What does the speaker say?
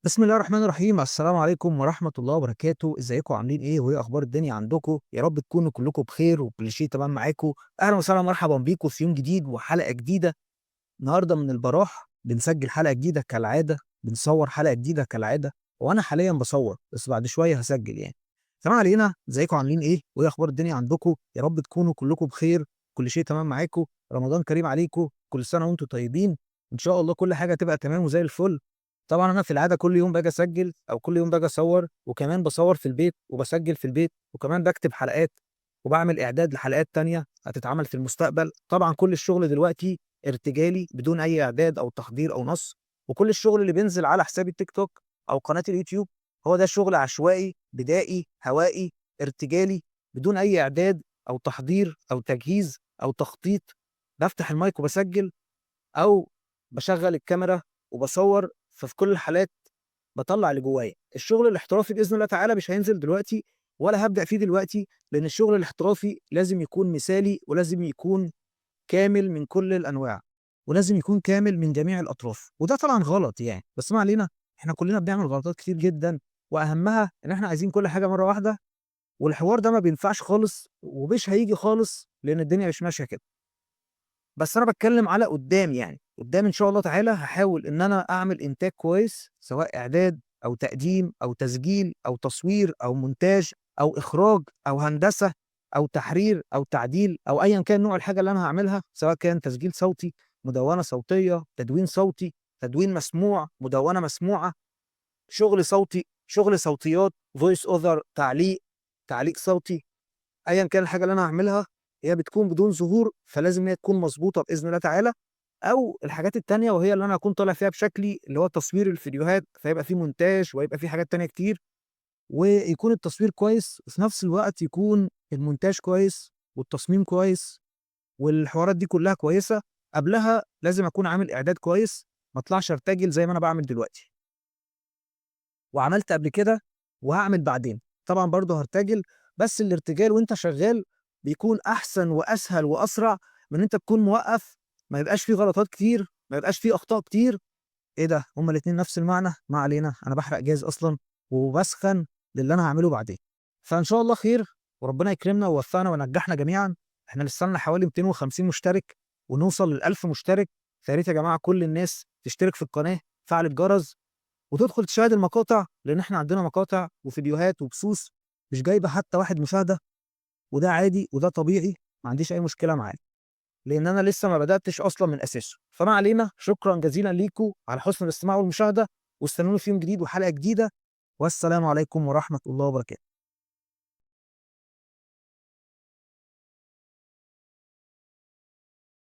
بسم الله الرحمن الرحيم. السلام عليكم ورحمة الله وبركاته. ازيكم عاملين ايه وايه اخبار الدنيا عندكم؟ يا رب تكونوا كلكم بخير وكل شيء تمام معاكم. اهلا وسهلا مرحبا بيكم في يوم جديد وحلقة جديدة. النهارده من البراح بنسجل حلقة جديدة كالعادة، بنصور حلقة جديدة كالعادة، وانا حاليا بصور بس بعد شوية هسجل يعني. تمام علينا. ازيكم عاملين ايه وايه اخبار الدنيا عندكم؟ يا رب تكونوا كلكم بخير، كل شيء تمام معاكم. رمضان كريم عليكم، كل سنة وانتم طيبين، ان شاء الله كل حاجة تبقى تمام وزي الفل. طبعا انا في العادة كل يوم باجي اسجل او كل يوم باجي اصور، وكمان بصور في البيت وبسجل في البيت، وكمان بكتب حلقات وبعمل اعداد لحلقات تانية هتتعمل في المستقبل. طبعا كل الشغل دلوقتي ارتجالي بدون اي اعداد او تحضير او نص، وكل الشغل اللي بينزل على حسابي التيك توك او قناة اليوتيوب هو ده شغل عشوائي بدائي هوائي ارتجالي بدون اي اعداد او تحضير او تجهيز او تخطيط. بفتح المايك وبسجل او بشغل الكاميرا وبصور، ففي كل الحالات بطلع اللي جوايا. الشغل الاحترافي باذن الله تعالى مش هينزل دلوقتي ولا هبدا فيه دلوقتي، لان الشغل الاحترافي لازم يكون مثالي ولازم يكون كامل من كل الانواع ولازم يكون كامل من جميع الاطراف، وده طبعا غلط يعني، بس ما علينا. احنا كلنا بنعمل غلطات كتير جدا، واهمها ان احنا عايزين كل حاجة مرة واحدة، والحوار ده ما بينفعش خالص ومش هيجي خالص لان الدنيا مش ماشية كده. بس انا بتكلم على قدام، يعني قدام ان شاء الله تعالى هحاول ان انا اعمل انتاج كويس، سواء اعداد او تقديم او تسجيل او تصوير او مونتاج او اخراج او هندسة او تحرير او تعديل او ايا كان نوع الحاجة اللي انا هعملها، سواء كان تسجيل صوتي، مدونة صوتية، تدوين صوتي، تدوين مسموع، مدونة مسموعة، شغل صوتي، شغل صوتيات، voice over، تعليق، تعليق صوتي، ايا كان الحاجة اللي انا هعملها هي بتكون بدون ظهور، فلازم هي تكون مظبوطة باذن الله تعالى. او الحاجات التانية وهي اللي انا هكون طالع فيها بشكلي اللي هو تصوير الفيديوهات، فيبقى فيه مونتاج ويبقى فيه حاجات تانية كتير، ويكون التصوير كويس وفي نفس الوقت يكون المونتاج كويس والتصميم كويس والحوارات دي كلها كويسة. قبلها لازم اكون عامل اعداد كويس، ما اطلعش ارتجل زي ما انا بعمل دلوقتي وعملت قبل كده وهعمل بعدين. طبعا برضه هرتجل، بس الارتجال وانت شغال بيكون احسن واسهل واسرع من انت تكون موقف، ما يبقاش فيه غلطات كتير، ما يبقاش فيه اخطاء كتير. ايه ده، هما الاتنين نفس المعنى؟ ما علينا، انا بحرق جاز اصلا وبسخن للي انا هعمله بعدين. فان شاء الله خير، وربنا يكرمنا ويوفقنا وينجحنا جميعا. احنا لسه لنا حوالي 250 مشترك ونوصل لل1000 مشترك، فيا ريت يا جماعة كل الناس تشترك في القناة، تفعل الجرس، وتدخل تشاهد المقاطع، لان احنا عندنا مقاطع وفيديوهات وبثوث مش جايبه حتى واحد مشاهده، وده عادي وده طبيعي، ما عنديش اي مشكلة معاه، لان انا لسه ما بداتش اصلا من اساسه. فما علينا، شكرا جزيلا ليكم على حسن الاستماع والمشاهدة، واستنوني في يوم جديد وحلقه جديدة، والسلام عليكم ورحمة الله وبركاته.